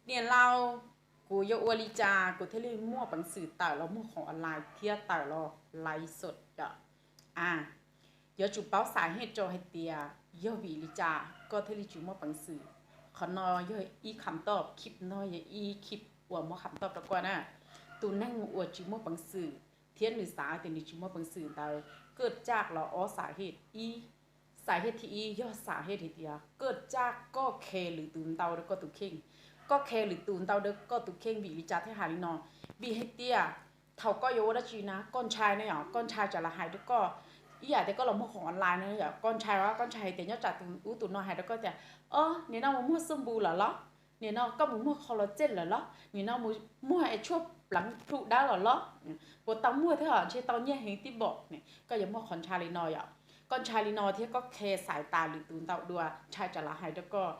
Niam laus, kuv yuav ua li cas kuv thiaj li muaj peev xwm tawm los muag khoom online thiab tawm los laiv xom yom? A, yuav tsum paub xav hej rau hais tias yog vim li cas koj thiaj li tsis muaj peev xwm. Qhov no yog ib kham toj, khib no yog ib khib uas muab kham toj rau koj na. Tus neeg uas tsis muaj peev xwm thiab nws xav tias nws tsis muaj peev xwm ntawd, kaj tsaj los ob xav hej. Ib, xav hej thib ib yog xav hej hais tias kaj tsaj koj khe lwm tus ntau rau koj tus kheej. Koj khe lwm tus ntau rau koj tus kheej vim li cas thiaj hais li no? Vim hais tias thaum koj yuav ua dab tsi na koj ntshai na yom, koj ntshai tsam lawv hais rau koj, ib yam tias koj los muag khoom online na yom, koj ntshai, koj ntshai hais tias nyob tsam tus ub tus no hais rau koj tias, o, nim no mus muag xab npum lawm los, nim no koj mus muag qhov los txej lawm los, nim no mus muag es tshuaj pleev plhu dawb lawm los, puas tau muag thiab os, ntshe tau nyiaj heev tib npaum. Koj yuav muaj qhov ntshai li no yom. Koj ntshai li no thiab koj khe xaiv tas lwm tus ntau dua, ntshai tsam lawv hais rau koj.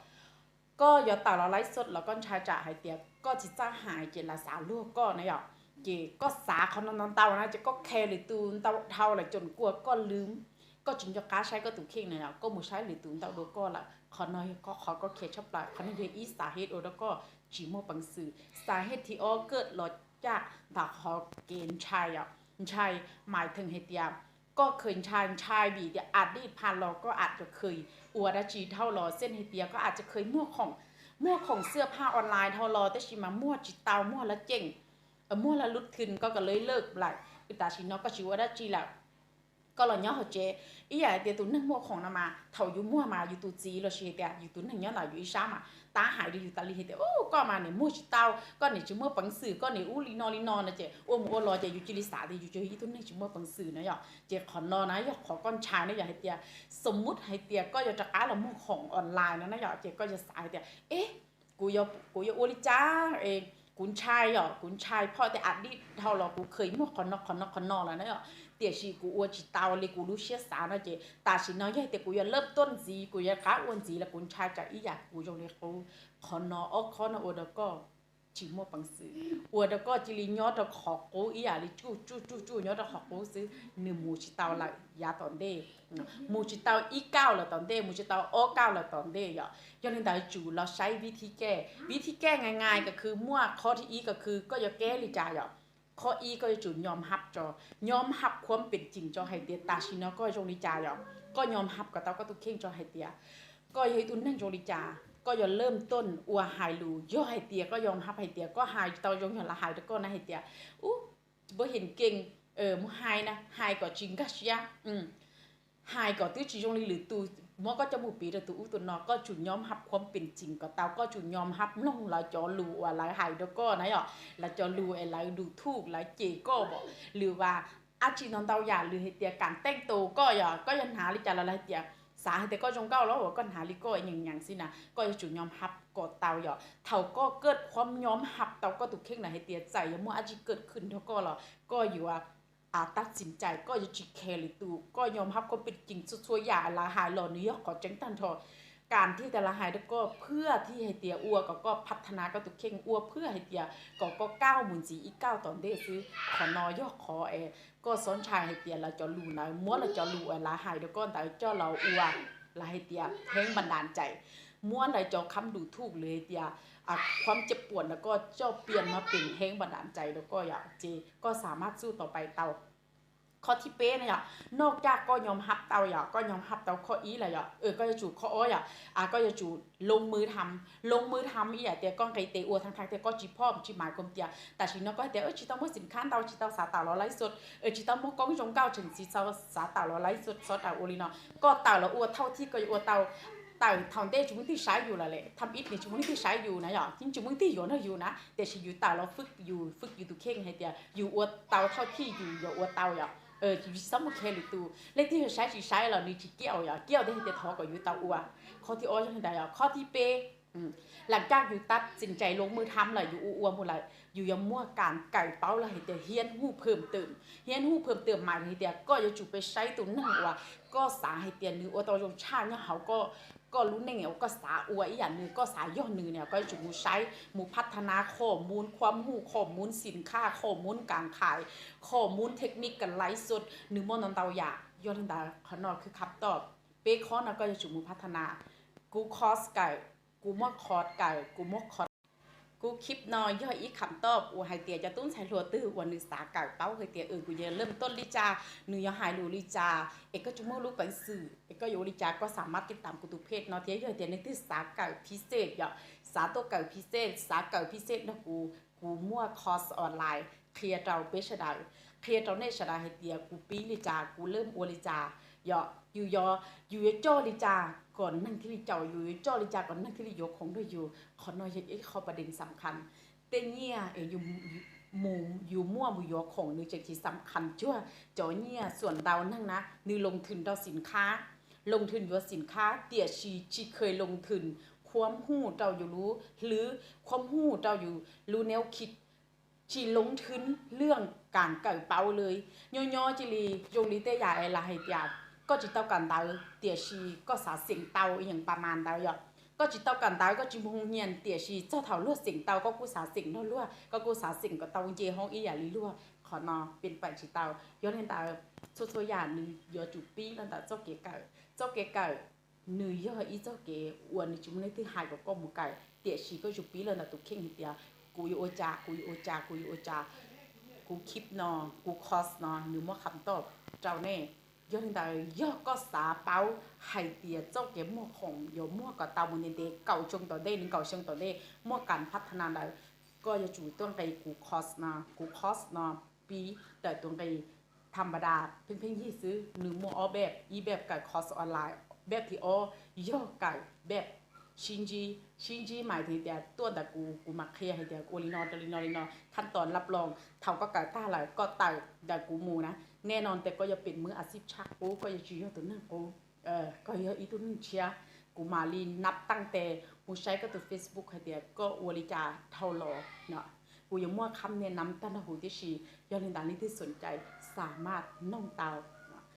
Koj yuav tawm los laiv xom los koj ntshai tsam hais tias koj tsis txawj hais ces lawv xav luag koj na yom. Ces koj xav qhov no ntau ntau na ces koj khe lwm tus ntau dhau lawm, coom kuas koj lwm, koj tsis nco qab saib koj tus kheej na yom, koj mus saib lwm tus ntau dua koj lawm. Qhov no yog qhov koj khe tshaj plaws, qhov no yog ib xav hej ua rau koj tsis muaj peev xwm. Xav hej thib ob kaj los caj ntawm qhov kev ntshai yom. Ntshai mais theem hais tias koj kheev ntshai, ntshai vim tias a dij pha los koj aaj tsis kheev ua dab tsi dhau los xij hais tias koj aaj tsis kheev muag khoom, muag khoom xwb phaj online dhau los tab sis mas muag tsis tau, muag lawv ceem, muag lawv lub thwm koj kom lawv lawj lawm, tam sim no koj tsis ua dab tsi lawm. Koj los nyob hauv tsev, ib yam hais tias tus neeg muag khoom no mas thaum yus muag mas yus tus txiv los sis hais tias yus tus neeg nyob ntawm yus ib sab mas tab hais rau yus tas li hais tias, u, koj mas nim muag tsis tau, koj nim tsis muaj peev xwm, koj nim ub li no li no no ces ua mus ua los ces yus cia li xav tias yus tsis yog ib tug neeg tsis muaj peev xwm na yom. Ces qhov no na yog qhov koj ntshai na yom, hais tias xom mub hais tias koj yuav rov qab los muag khoom online no na yom, ces koj yuav xav hais tias, e, kuv yuav, kuv yuav ua li cas? Kuv ntshai yom, kuv ntshai phoj tias a dij dhau los kuv kheev muag qhov no qhov no qhov no lawm na yom, tiam sis kuv ua tsis tau li kuv lub siab xav no ces tam sim no yog hais tias kuv yuav lawj tuaj ntxiv, kuv yuav rov qab ua ntxiv los kuv ntshai tsam ib yam kuv zoo li qub. Qhov no ob khob no ua rau koj tsis muaj peev xwm, ua rau koj cia li nyob rau qhov qub ib yam li tsuj tsuj tsuj tsuj nyob rau qhov qub xwb, nws mus tsis tau lawm yav tom ntej, mus tsis tau ib kauj lawm tom ntej, mus tsis tau ob kauj lawm tom ntej yom. Yog li ntawd tsum los saib vib thib kej, vib thib kej ngai ngai ko khw muaj qhov thib ib ko khw koj yuav keb li cas yom. Qhov ib koj yuav tsum nyom hab tso, nyom hab khuam peem ceem tso hais tias tam sim no koj zoo li cas yom. Koj nyom hab kom tau koj tus kheej tso hais tias koj yog ib tug neeg zoo li cas, koj yuav laj tooj ua hais lus. Yog hais tias koj nyom hab hais tias koj hais tsis tau zoo yog lawv hais rau koj na hais tias, u, tsis pab hem keej, mus hais na, hais kom tsis nkag siab, hais kom twb tsis zoo li lwm tus, muab koj coj mus piv rau tus ub tus no. Koj tsum nyom hab khuam peem ceem kom tau, koj tsum nyom hab mloog lawv cov lus uas lawv hais rau koj na yom, lawv cov lus es lawv du thuj lawv cem koj, lwm vas dab tsi no ntau yam, lwm hais tias kam teej tus koj yom, koj yuav hnav li cas los lawv hais tias, xav hais tias koj zoo nkauj los uas koj hnav li koj nyeem nyeem xwb na. Koj yuav tsum nyom hab kom tau yom. Thaum koj kaj khuam nyom hab tau koj tus kheej na hais tias txawm yuav muaj dab tsi kaj khwm nrog koj los koj yuav tab txim cai, koj yuav tsis khe lwm tus, koj nyom hab khuam peem ceem txhua txhua yam lawv hais los nws yog qhov tseeb tag nrho. Kam thiaj tias lawv hais rau koj phwj thiaj hais tias ua kom koj phab thab na koj tus kheej, ua phwj hais tias kom koj kauj mus ntxiv ib kauj tom ntej xwb. Qhov no yog qhov es koj xob ntshai hais tias lawv cov lus ntawd, muab lawv cov lus uas lawv hais rau koj ntawd coj los ua, lawv hais tias heeb npas das cais, muab lawv cov khab du thuj lwm hais tias khuam caj puam ntawd koj coj pias no pem heeb npas das cais rau koj yom, ces koj xam maj txuj tau pais tau. Qhov thib peb na yom, noj caj koj nyom hab tau yom, koj nyom hab tau qhov ib lawm yom, koj yuav tsum qhov ob yom, koj yuav tsum loo mws tham, loo mws tham ib yam tias koj nqis tes ua thaj thaj tias koj tsis phom tsis mam kom tias tam sim no koj hais tias tsis tau muaj xim khab ntau, tsis tau xav tawm los laiv xom, tsis tau muaj koob zoo nkauj tseem tsis tau xav tawm los laiv xom, txhob tawm ua li no. Koj tawm los ua thauj thij koj yuav ua tau. Tawm thaum ntej tsis muaj leej twg saib yus lawm le, tham ib nis tsis muaj leej twg saib yus na yom, yeej tsis muaj leej twg yuav nrog yus na, tiam sis yus tawm los fwj yus, fwj yus tus kheej hais tias yus ua tau thauj thij yus yuav ua tau yom. Tsis txhob mus khe lwm tus, leej twg saib tsis saib los nws tsis kiaj yom, kiaj tias hais tias thov kom yus tau ua. Qhov thib ob yog li ntawd yom. Qhov thib peb, lam caj yus tab txim cai loo mws tham lawm, yus ua ua mus lawm, yus yuav muaj kam kawm paub lawm hais tias hiab huj phwm twm, hiab huj phwm twm mas hais tias koj yuav tsum pes saib tus neeg uas koj xav hais tias nws ua tau zoo tshaj nyob hauv koj, koj lub neej uas koj xav ua ib yam nws, koj xav yog nws na, koj yuav tsum mus saib, mus phab thab na qhov mus, khuam huj qhov mus, xim khaj qhov mus, kam khais qhov mus, technique kam laiv xom, nws muaj ntau ntau yam. Yog li ntawd qhov no khwv khab toj, peb qhov no koj yuav tsum mus phab thab na. Kuv qhov kawm, kuv muab qhov kawm, kuv muab qhov Kuv khib no yog ib kham toj uas hais tias cov tub ntxhais hluas twg uas nws xav kawm paub hais tias kuv yuav laj toj li cas, nws yuav hais lus li cas, es koj tsis muaj lub peev xwm es koj yuav ua li cas koj xav mab tij tam kuv tus phej no thiab. Yog tias nej twg xav kawm phij xej yom, xav tuaj kawm phij xej, xav kawm phij xej nrog kuv, kuv muaj course online qhia rau peb sawv daws, qhia rau nej sawv daws hais tias kuv pib li cas, kuv laj ua li cas, yog yus yuav, yus yuav coj li cas kom neeg thiaj li caum yus, yuav coj li cas kom neeg thiaj li yuav khoom nrog yus. Qhov no yog ib qho pas dees xam khas. Tej nyiaj mus, yus muaj mus yuav khoom nws tseem tsis xam khas cuag cov nyiaj xuam ntau neeg na, nws loo thwm rau xim khab, loo thwm yuav xim khab, tiam sis tsis kheev loo thwm khuam huj rau yus lub hlwb, khuam huj rau yus lub nev khib, tsis loo thwm lwj kaam kawm paub li. Nyob nyob cia li zoo li tej yam es lawv hais tias koj tsis tau kawm ntawv tiam sis koj xav xeem tau ib yam pas mas ntawd yom. Koj tsis tau kawm ntawv, koj tsis mus hu nyiaj tiam sis txog thaum luag xeem tau koj kuj xav xeem nrog luag, koj kuj xav xeem kom tau nce hoob ib yam li luag. Qhov no pes pais tsis tau. Yog li ntawd txhua txhua yam nws yuav tsum pib los ntawm txoj kev kawm. Txoj kev kawm nws yog ib txoj kev uas nws tsis muaj leej twg hais kom koj mus kawm, tiam sis koj yuav tsum pib los ntawm tus kheej hais tias kuv yuav ua cas, kuv yuav ua cas, kuv yuav ua cas. Kuv khib no, kuv course no nws muaj kham toj rau nej. Yog li ntawd yog koj xav paub hais tias txoj kev muag khoom yuav muag kom tau mus ntev ntev kaum xyoo tom ntej, nees nkaum xyoo tom ntej muaj kam phab tha na ntawd, koj yuav tsum tuaj nqis kuv course no. Kuv course no pib tawm tus nqis tham npa das pheej pheej yig xwb, nws muaj ob peb, ib peb kawm course online, peb thib ob yog kawm peb sib ntsib. Sib ntsib mas tias tuaj ntawm kuv, kuv mam qhia hais tias ua li no rau li no li no, khab toos lab ploos. Thaum koj kawm tag lawm koj tawm ntawm kuv mus na, nej no tes koj yuav pem muab a xib tshaj qub, koj yuav tsis yog tus neeg qub, koj yog ib tug neeg tshiab. Kuv mam li nab taaj tes mus saib koj tus Facebook hais tias koj ua li cas dhau los no. Kuv yuav muaj khab nias nab tag nrho huv tib si. Yog li ntawd leej twg xoom cai xa maj noog tau.